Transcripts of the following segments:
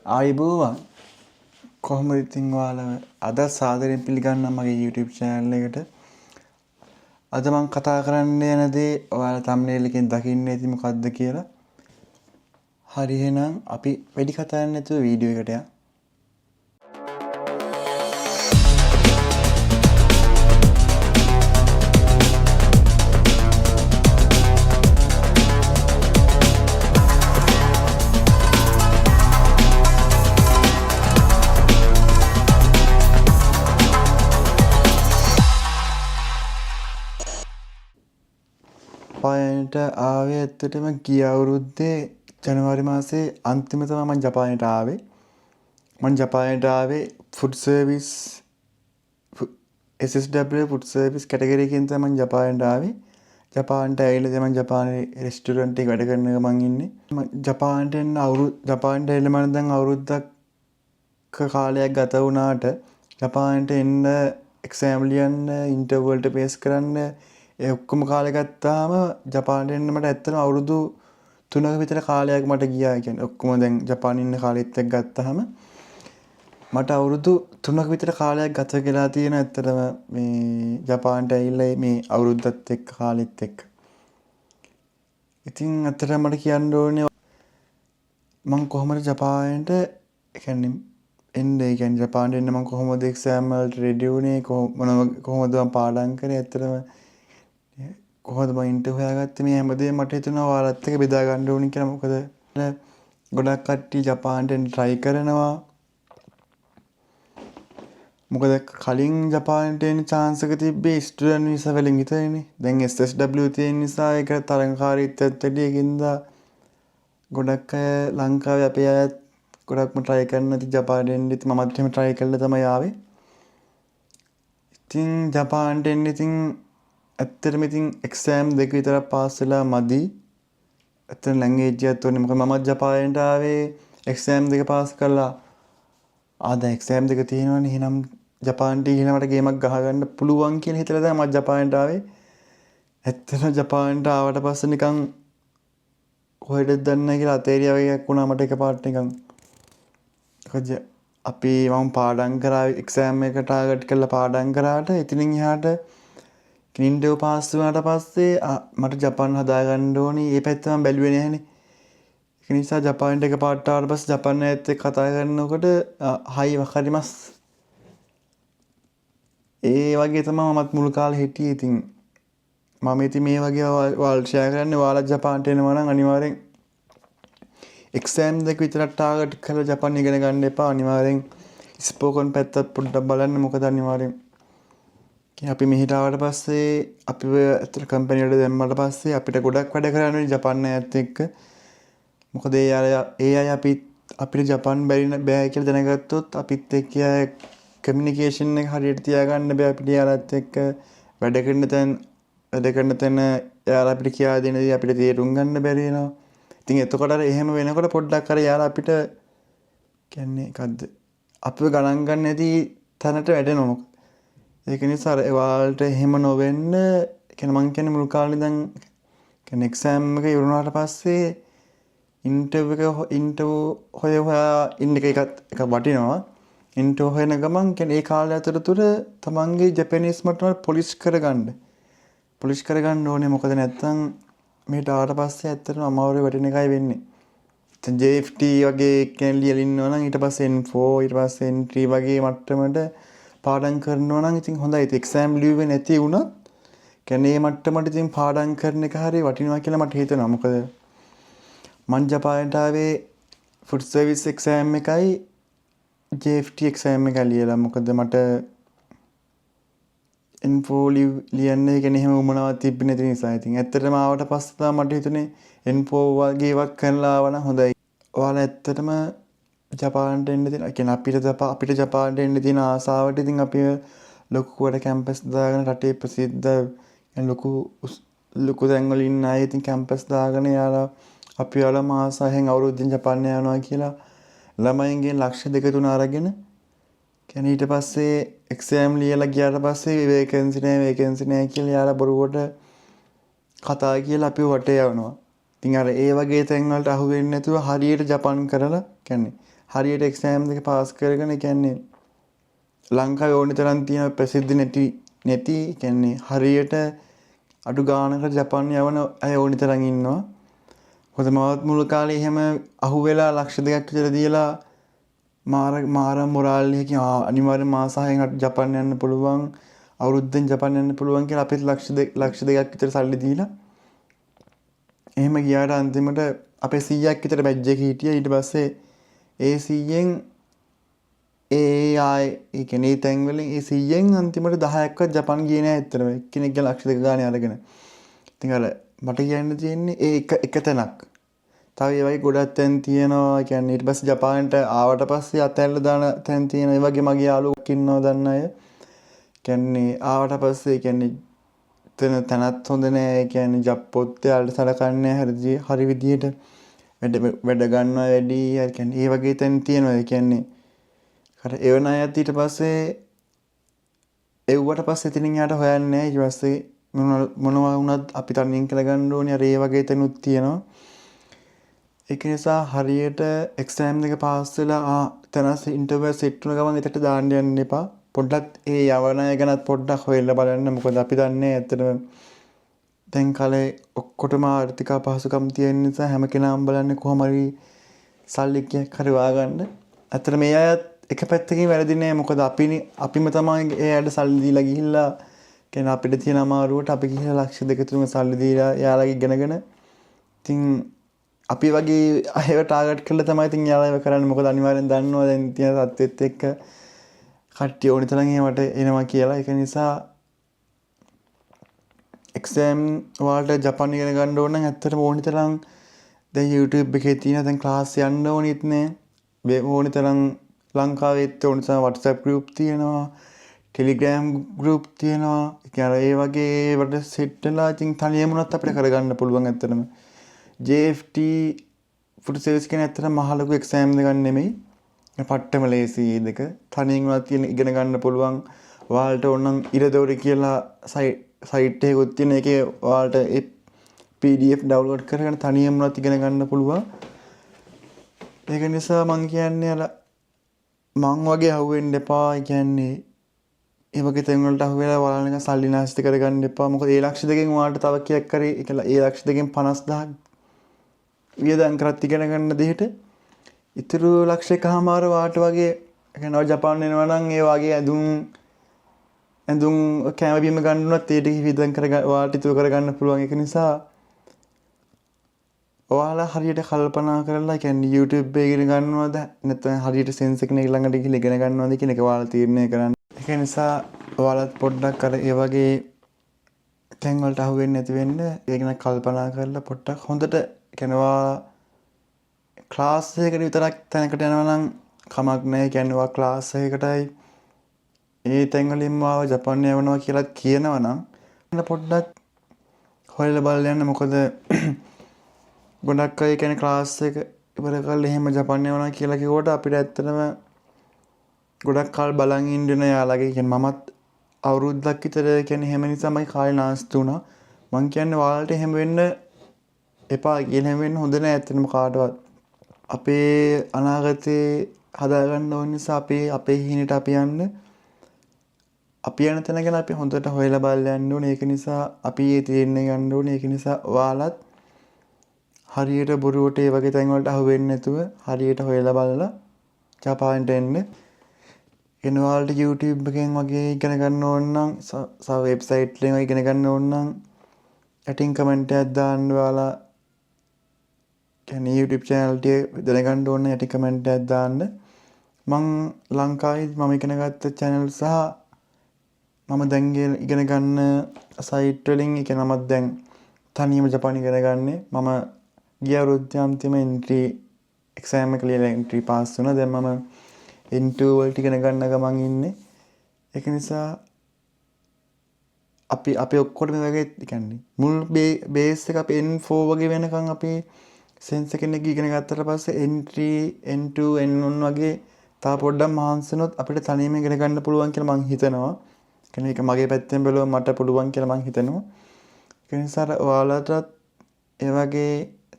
ආයුබෝවන්. කොහොමද ඉතින් ඔයාලව අද සාදරයෙන් පිළිගන්නම් මගේ YouTube channel එකට. අද මං කතා කරන්න යන දේ ඔයාලා thumbnail එකෙන් දකින්න ඇති මොකද්ද කියලා. හරි, එහෙනම් අපි වැඩි කතා නැතුව වීඩියෝ එකට යමු. ජපානයට ආවේ ඇත්තටම ගිය අවුරුද්දේ ජනවාරි මාසේ අන්තිම තමයි මං ජපානයට ආවේ. මං ජපානයට ආවේ food service SSW food service category එකෙන් තමයි මං ජපානයට ආවේ. ජපානට ඇවිල්ලා තමයි මං ජපානයේ රෙස්ටුරන්ට් එකේ වැඩ කරන ගමන් ඉන්නේ. මං ජපානට එන්න ජපානට ඇවිල්ලා මම දැන් අවුරුද්දක් කාලයක් ගත වුණාට ජපානට එන්න එක්සෑම් ලියන්න, ඉන්ටර්වයුව වලට ෆේස් කරන්න, ඒ ඔක්කොම කාලෙ ගත්තාම ජපානට එන්න මට ඇත්තටම අවුරුදු 3ක විතර කාලයක් මට ගියා. ඒ කියන්නේ ඔක්කොම දැන් ජපානයේ ඉන්න කාලෙත් එක්ක ගත්තාම මට අවුරුදු 3ක විතර කාලයක් ගත වෙලා තියෙන ඇත්තටම මේ ජපානට ඇවිල්ලා මේ අවුරුද්දත් එක්ක කාලෙත් එක්ක. ඉතින් ඇත්තටම මට කියන්න ඕනේ මං කොහොමද ජපානයට ඒ කියන්නේ එන්න, ඒ කියන්නේ ජපානට එන්න මං කොහොමද එක්සෑම් වලට රෙඩි වුණේ, කොහොමද මං පාඩම් කරේ, ඇත්තටම කොහොමද මං ඉන්ටර්වයුව හොයාගත්තේ, මේ හැමදේම මට හිතුණා ඔයාලත් එක්ක බෙදා ගන්න ඕනි කියලා. මොකද ගොඩක් කට්ටිය ජපානට එන්න try කරනවා. මොකද කලින් ජපානට එන්න චාන්ස් එක තිබ්බේ ස්ටුඩන්ට් වීසා වලින් විතරනේ. දැන් SSW තියෙන නිසා ඒක තරඟකාරීත්වයත් වැඩි. ඒකින්ද ගොඩක් අය ලංකාවේ අපේ අයත් ගොඩක්ම try කරනවා ඉතින් ජපානට එන්න. ඉතින් මමත් එහෙම try කරලා තමයි ආවේ. ඉතින් ජපානට එන්න ඉතින් ඇත්තටම ඉතින් එක්සෑම් දෙක විතරක් පාස් වෙලා මදි. ඇත්තටම ලැන්ග්වේජ් එකත් ඕනේ. මොකද මමත් ජපානට ආවේ එක්සෑම් දෙක පාස් කරලා. දැන් එක්සෑම් දෙක තියෙනවනේ, එහෙනම් ජපානට ගිහලා මට ගේමක් ගහගන්න පුළුවන් කියලා හිතලා තමයි මත් ජපානට ආවේ. ඇත්තටම ජපානට ආවට පස්සේ නිකන් කොහෙටද දන්නේ නැහැ කියලා අතේරියා වගේ එකක් වුණා මට එකපාරට නිකන්. මොකද අපි මම පාඩම් කරා, එක්සෑම් එක ටාගට් කරලා පාඩම් කරාට එතනින් එහාට ඉන්ටර්වයුව පාස් වුණාට පස්සේ මට ජපාන් හදාගන්න ඕනේ. ඒ පැත්ත මම බැලුවේ නෑනේ. ඒක නිසා ජපානට එකපාරට ආවට පස්සේ ජපාන් අයත් එක්ක කතා කරනකොට හයි වකරිමස් ඒ වගේ තමයි මමත් මුල් කාලේ හිටියේ. ඉතින් මම ඉතින් මේ වගේ ඔයාලට ෂෙයා කරන්නේ, ඔයාලත් ජපානට එනවා නම් අනිවාර්යෙන් එක්සෑම් දෙක විතරක් ටාගට් කරලා ජපාන් ඉගෙන ගන්න එපා. අනිවාර්යෙන් ස්පෝකන් පැත්තත් පොඩ්ඩක් බලන්න. මොකද අනිවාර්යෙන් අපි මෙහෙට ආවට පස්සේ අපිව ඇත්තට කම්පැනි වලට දැම්මට පස්සේ අපිට ගොඩක් වැඩ කරන්න වෙන්නේ ජපාන් අයත් එක්ක. මොකද ඒ අය අපිට ජපාන් බෑ කියලා දැනගත්තොත් අපිත් එක්ක කමියුනිකේෂන් එක හරියට තියාගන්න බෑ. අපිට යාළුවත් එක්ක වැඩ කරන තැන එයාලා අපිට කියා දෙන දේ අපිට තේරුම් ගන්න බැරි වෙනවා. ඉතින් එතකොට අර එහෙම වෙනකොට පොඩ්ඩක් අර යාළුවා අපිට කියන්නේ මොකද්ද අපිව ගණන් ගන්න නැති තැනට වැටෙනවා. ඒක නිසා අර ඔයාලට එහෙම නොවෙන්න, ඒ කියන්නේ මං කියන්නේ මුල් කාලේ ඉඳන් කියන්නේ එක්සෑම් එක ඉවර වුණාට පස්සේ ඉන්ටර්වයුව එක ඉන්ටර්වයුව හොය හොයා ඉන්න එක එකත් එක වටිනවා. ඉන්ටර්වයුව හොයන ගමන් කියන්නේ ඒ කාලය අතරතුර තමන්ගේ ජපනීස් මට්ටම පොලිෂ් කරගන්න. පොලිෂ් කරගන්න ඕනේ. මොකද නැත්තම් මෙහෙට ආවට පස්සේ ඇත්තටම අමාරුවේ වැටෙන එකයි වෙන්නේ. දැන් JFT වගේ කෙනෙක් ලියලා ඉන්නවා නම් ඊට පස්සේ N4 ඊට පස්සේ N3 වගේ මට්ටමට පාඩම් කරනවා නම් ඉතින් හොඳයි. ඉතින් එක්සෑම් ලියුවේ නැති වුණත් කියන්නේ මේ මට්ටමට ඉතින් පාඩම් කරන එක හරිය වටිනවා කියලා මට හිතෙනවා. මොකද මං ජපානට ආවේ ෆුඩ් සර්විස් එක්සෑම් එකයි JFT exam එකයි ලියලා. මොකද මට N4 ලියන්න ඒ කියන්නේ එහෙම උවමනාවක් තිබ්බේ නැති නිසා. ඉතින් ඇත්තටම ආවට පස්සේ තමයි මට හිතුනේ N4 වගේ ඒවක් කරලා ආවා නම් හොඳයි. ඔයාලා ඇත්තටම ජපානට එන්න තියෙන, ඒ කියන්නේ අපිට ජපානට එන්න තියෙන ආසාවට ඉතින් අපි ලොකුවට කැම්පස් දාගෙන රටේ ප්‍රසිද්ධ ලොකු ලොකු තැන්වල ඉන්න අය ඉතින් කැම්පස් දාගෙන යාලා අපි ඔයාලා මාස 6න් අවුරුද්දෙන් ජපානය යනවා කියලා ළමයින්ගෙන් ලක්ෂ 2-3 අරගෙන කියන්නේ ඊට පස්සේ එක්සෑම් ලියලා ගියාට පස්සේ වේකන්සි නෑ වේකන්සි නෑ කියලා යාලා බොරුවට කතා කියලා අපිව වටේ යවනවා. ඉතින් අර ඒ වගේ තැන් වලට අහු වෙන්නේ නැතුව හරියට ජපන් කරලා කියන්නේ හරියට එක්සෑම් දෙක පාස් කරගෙන, ඒ කියන්නේ ලංකාවේ ඕනි තරම් තියෙන ප්‍රසිද්ධ නැති නැති, ඒ කියන්නේ හරියට අඩු ගානකට ජපාන් යවන අය ඕනි තරම් ඉන්නවා. මොකද මමත් මුල් කාලේ එහෙම අහුවෙලා 2 ලක්ෂ විතර දීලා මාර මාර මොරාල් එකකින් අනිවාර්යෙන් මාස 6න් ජපාන් යන්න පුළුවන්, අවුරුද්දෙන් ජපාන් යන්න පුළුවන් කියලා අපිත් 2 ලක්ෂ විතර සල්ලි දීලා එහෙම ගියාට අන්තිමට අපේ 100ක් විතර බැච් එකේ හිටියා. ඊට පස්සේ ඒ 100න් ඒ ආයේ, ඒ කියන්නේ ඒ තැන් වලින් ඒ 100න් අන්තිමට 10ක්වත් ජපාන් ගියේ නෑ ඇත්තටම. එක්කෙනෙක්ගේ 2 ලක්ෂ ගානේ අරගෙන. ඉතින් අර මට කියන්න තියෙන්නේ ඒ එක එක තැනක්. තව ඒ වගේ ගොඩක් තැන් තියෙනවා. ඒ කියන්නේ ඊට පස්සේ ජපානට ආවට පස්සේ අතැරලා දාන තැන් තියෙනවා. ඒ වගේ මගේ යාළුවෙක් ඉන්නවා දන්න අය. කියන්නේ ආවට පස්සේ, ඒ කියන්නේ එතන තැනත් හොඳ නෑ. ඒ කියන්නේ ජප්පොත් එයාලට සලකන්නේ හරි හරි විදියට, වැඩ වැඩ ගන්නවා වැඩි. ඒ කියන්නේ ඒ වගේ තැන් තියෙනවා. ඒ කියන්නේ අර එවන අයත් ඊට පස්සේ එව්වට පස්සේ එතනින් එහාට හොයන්නේ නෑ. ඊට පස්සේ මොනවා වුණත් අපි තනියෙන් කරගන්න ඕනේ. අර ඒ වගේ තැනුත් තියෙනවා. ඒක නිසා හරියට එක්සෑම් එක පාස් වෙලා තැන ඉන්ටර්විව් එක සෙට් වුණ ගමන් එතනට දාන්න යන්න එපා. පොඩ්ඩක් ඒ යවන අය ගැනත් පොඩ්ඩක් හොයලා බලන්න. මොකද අපි දන්නේ ඇත්තටම දැන් කාලේ ඔක්කොටම ආර්ථික අපහසුකම් තියෙන නිසා හැම කෙනාම බලන්නේ කොහොම හරි සල්ලි කීයක් හරි හොයාගන්න. ඇත්තට මේ අයත් එක පැත්තකින් වැරදි නෑ. මොකද අපිම තමයි ඒ අයට සල්ලි දීලා ගිහිල්ලා, කියන්නේ අපිට තියෙන අමාරුවට අපි ගිහිල්ලා ලක්ෂ 2-3 සල්ලි දීලා එයාලගේ ඉගෙනගෙන, ඉතින් අපි වගේ අයව ටාගට් කරලා තමයි ඉතින් එයාලා ඒව කරන්නේ. මොකද අනිවාර්යෙන් දන්නවා දැන් තියෙන තත්ත්වෙත් එක්ක කට්ටිය ඕනි තරම් ඒවට එනවා කියලා. ඒක නිසා එක්සෑම් ඔයාලට ජපාන් ඉගෙන ගන්න ඕන නම් ඇත්තටම ඕනි තරම් දැන් YouTube එකේ තියෙන, දැන් ක්ලාස් යන්න ඕනෙත් නෑ. ඕනි තරම් ලංකාවෙත් ඕනි තරම් WhatsApp group තියෙනවා. Telegram group තියෙනවා. ඒ කියන්නේ ඒ වගේ ඒවට සෙට් වෙලා ඉතින් තනියම වුණත් අපිට කරගන්න පුළුවන් ඇත්තටම. JFT food service කියන්නේ ඇත්තටම මහ ලොකු එක්සෑම් එකක් නෙමෙයි. පට්ටම ලේසි ඒ දෙක. තනියෙන් වුණත් තියෙන ඉගෙන ගන්න පුළුවන්. ඔයාලට ඕන නම් ඉරදොරි කියලා සයිට් එකකුත් තියෙන, එකේ ඔයාලට ඒ PDF download කරගෙන තනියම වුණත් ඉගෙන ගන්න පුළුවන්. ඒක නිසා මං කියන්නේ අර මං වගේ අහුවෙන්න එපා. ඒ කියන්නේ ඒ වගේ තැන් වලට අහු වෙලා ඔයාලා නිකන් සල්ලි නාස්ති කරගන්න එපා. මොකද ඒ ලක්ෂ 2න් ඔයාලට තව කීයක් හරි, ඒ කියන්නේ ඒ ලක්ෂ 2න් 50,000ක් වියදම් කරත් ඉගෙන ගන්න දෙයට ඉතුරු ලක්ෂ 1.5 වාට වගේ, ඒ කියන්නේ ඔය ජපාන් එනවා නම් ඒ වගේ ඇඳුම් ඇඳුම් කෑම බීම ගන්න උනත් ඒ ටික වියදම් කර ඔයාලට ඉතුරු කරගන්න පුළුවන්. ඒක නිසා ඔයාලා හරියට කල්පනා කරලා, කියන්නේ YouTube එකේ ඉගෙන ගන්නවද නැත්නම් හරියට සෙන්සේ කෙනෙක් ළඟට ගිහිල්ලා ඉගෙන ගන්නවද කියන එක ඔයාලා තීරණය කරන්න. ඒක නිසා ඔයාලත් පොඩ්ඩක් අර ඒ වගේ තැන් වලට අහු වෙන්නේ නැති වෙන්න ඒ ගැන කල්පනා කරලා පොඩ්ඩක් හොඳට, කියන්නේ ඔයා ක්ලාස් එකකට විතරක් තැනකට යනවා නම් කමක් නැහැ. කියන්නේ ඔයා ක්ලාස් එකකටයි ඒ තැන් වලින්ම ආව ජපාන් යවනවා කියලා කියනවා නම් පොඩ්ඩක් හොයලා බලලා යන්න. මොකද ගොඩක් අය කියන්නේ ක්ලාස් එක ඉවර කරලා එහෙම ජපාන් යවනවා කියලා කිව්වට අපිට ඇත්තටම ගොඩක් කල් බලන් ඉන්න වෙන එයාලගේ. කියන්නේ මමත් අවුරුද්දක් විතර කියන්නේ එහෙම නිසා මගේ කාලේ නාස්ති වුණා. මං කියන්නේ ඔයාලට එහෙම වෙන්න එපා කියලා. එහෙම වෙන්න හොඳ නෑ ඇත්තටම කාටවත්. අපේ අනාගතේ හදාගන්න ඕන නිසා අපේ අපේ හීනෙට අපි යන්න, අපි යන තැන ගැන අපි හොඳට හොයලා බලලා යන්න ඕනේ. ඒක නිසා අපි ඒ තීරණය ගන්න ඕනේ. ඒක නිසා ඔයාලත් හරියට බොරුවට ඒ වගේ තැන් වලට අහු වෙන්නේ නැතුව හරියට හොයලා බලලා ජපානට එන්න. එන ඔයාලට YouTube එකෙන් වගේ ඉගෙන ගන්න ඕන නම් සහ වෙබ්සයිට් එකෙන් වගේ ඉගෙන ගන්න ඕන නම් යටින් කමෙන්ට් එකක් දාන්න. ඔයාලා කියන්නේ YouTube channel ටික දැනගන්න ඕන නම් යටින් කමෙන්ට් එකක් දාන්න. මං ලංකාවේ මම ඉගෙන ගත්ත චැනල් සහ මම දැන් ඉගෙන ගන්න සයිට් වලින්, ඒ කියන්නේ මමත් දැන් තනියම ජපාන ඉගෙන ගන්නේ. මම ගිය අවුරුද්දේ අන්තිම එන්ට්‍රි එක්සෑම් එක ලියලා එන්ට්‍රි පාස් වුණා. දැන් මම N2 වලට ඉගෙන ගන්න ගමන් ඉන්නේ. ඒක නිසා අපි අපි ඔක්කොටම මේ වගේ, ඒ කියන්නේ මුල් බේස් එක අපි N4 වගේ වෙනකන් අපි සෙන්සේ කෙනෙක් ඉගෙන ගත්තට පස්සේ N3, N2, N1 වගේ තව පොඩ්ඩක් මහන්සි වුණොත් අපිට තනියම ඉගෙන ගන්න පුළුවන් කියලා මං හිතනවා. කියන්නේ ඒක මගේ පැත්තෙන් බැලුවම මට පුළුවන් කියලා මං හිතනවා. ඒ නිසා ඔයාලටත් ඒ වගේ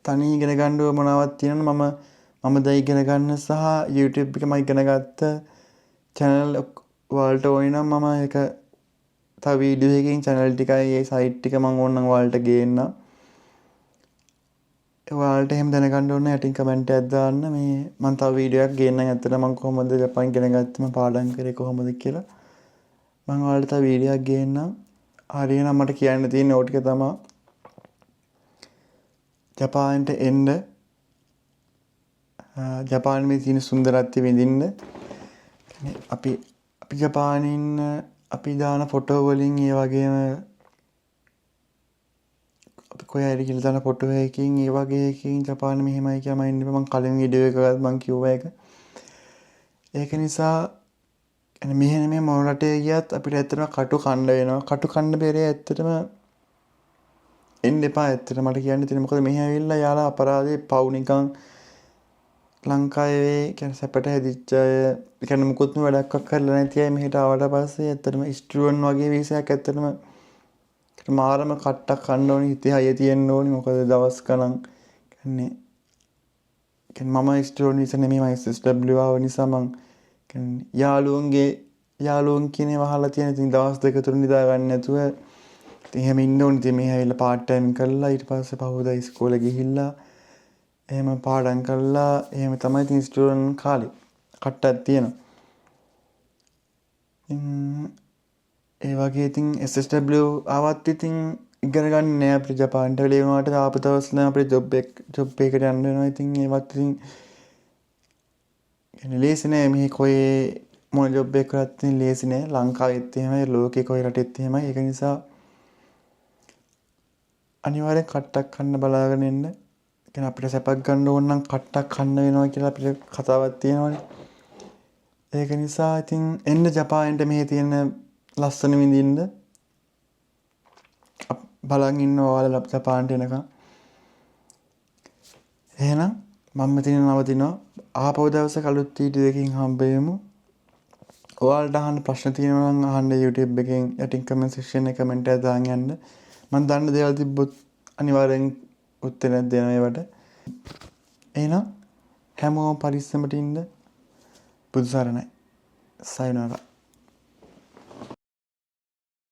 තනිය ඉගෙන ගන්න උවමනාවක් තියෙනවා මම මම දැන් ඉගෙන ගන්න සහ YouTube එක මම ඉගෙන ගත්ත චැනල් ඔයාලට ඕනේ නම් මම ඒක තව වීඩියෝ එකකින් චැනල් ටිකයි ඒ සයිට් ටික මම ඕනනම් ඔයාලට ගේන්නම්. ඔයාලට එහෙම දැනගන්න ඕන නම් යටින් කමෙන්ට් එකක් දාන්න. මේ මම තව වීඩියෝ එකක් ගේන්නම්. ඇත්තට මම කොහොමද ජපාන් ඉගෙන ගත්තේ, මම පාඩම් කරේ කොහොමද කියලා මම ඔයාලට තව වීඩියෝ එකක් ගේන්නම්. හරි, එහෙනම් මට කියන්න තියෙන්නේ ඔය ටික තමයි. ජපානට එන්න, ජපානයේ තියෙන සුන්දරත්වය විඳින්න. අපි අපි ජපානයේ ඉන්න අපි දාන ෆොටෝ වලින්, ඒ වගේම අපි කොහේ හරි ගිහලා දාන ෆොටෝ එකකින්, ඒ වගේ එකකින් ජපාන මෙහෙමයි කියලා මනින්න එපා. මං කලින් වීඩියෝ එකකත් මං කිව්වා ඒක. ඒක නිසා මෙහෙ නෙමෙයි, මොන රටේ ගියත් අපිට ඇත්තටම කටු කන්න වෙනවා. කටු කන්න බැරි ඇත්තටම එන්න එපා ඇත්තට මට කියන්න තියෙන්නේ. මොකද මෙහෙ ඇවිල්ලා යාලා අපරාධේ පව් නිකන් ලංකාවේ කියන්නේ සැපට හැදිච්ච අය, ඒ කියන්නේ මුකුත්ම වැඩක්වත් කරලා නැති අය මෙහෙට ආවට පස්සේ ඇත්තටම ස්ටුඩන්ට් වගේ වීසාවක් ඇත්තටම මාරම කට්ටක් කන්න ඕනි, හිතේ හයිය තියෙන්න ඕනි. මොකද දවස් ගණන් කියන්නේ කියන්නේ මම ස්ටුඩන්ට් වීසා නෙමෙයි, මම SSW ආව නිසා මං කියන්නේ යාළුවන්ගේ යාළුවන් කියන ඒවා අහලා තියෙන. ඉතින් දවස් දෙක තුන නිදා ගන්න නැතුව ඉතින් එහෙම ඉන්න ඕනි. ඉතින් මෙහෙ ඇවිල්ලා පාර්ට් ටයිම් කරලා, ඊට පස්සේ පහුවදා ඉස්කෝලේ ගිහිල්ලා එහෙම පාඩම් කරලා එහෙම තමයි. ඉතින් ස්ටුඩන්ට් කාලේ කට්ටක් තියෙනවා. ඉතින් ඒ වගේ ඉතින් SSW ආවත් ඉතින් ඉගෙන ගන්න නෑ අපිට ජපානට වෙලේ වුණාට ආපු දවස් ඉඳන් අපිට ජොබ් එකකට යන්න වෙනවා. ඉතින් ඒවත් ඉතින් කියන්නේ ලේසි නෑ. මෙහි කොහේ මොන ජොබ් එකක් කරත් ඉතින් ලේසි නෑ. ලංකාවෙත් එහෙමයි, ලෝකේ කොයි රටෙත් එහෙමයි. ඒක නිසා අනිවාර්යෙන් කට්ටක් කන්න බලාගෙන එන්න. කියන්නේ අපිට සැපක් ගන්න ඕන නම් කට්ටක් කන්න වෙනවා කියලා අපිට කතාවක් තියෙනවනේ. ඒක නිසා ඉතින් එන්න ජපානට, මෙහි තියෙන ලස්සන විඳින්න. බලන් ඉන්න ඔයාලා ජපානට එනකන්. එහෙනම් මම මෙතනින් නවතිනවා. ආපහු දවසක අලුත් වීඩියෝ එකකින් හම්බ වෙමු. ඔයාලට අහන්න ප්‍රශ්න තියෙනවා නම් අහන්න. YouTube එකෙන් යටින් කමෙන්ට් සෙක්ෂන් එකේ කමෙන්ට් එකක් දාන් යන්න. මං දන්න දේවල් තිබ්බොත් අනිවාර්යෙන් උත්තරයක් දෙනවා ඒවට. එහෙනම් හැමෝම පරිස්සමට ඉන්න. බුදු සරණයි. සයොනාරා.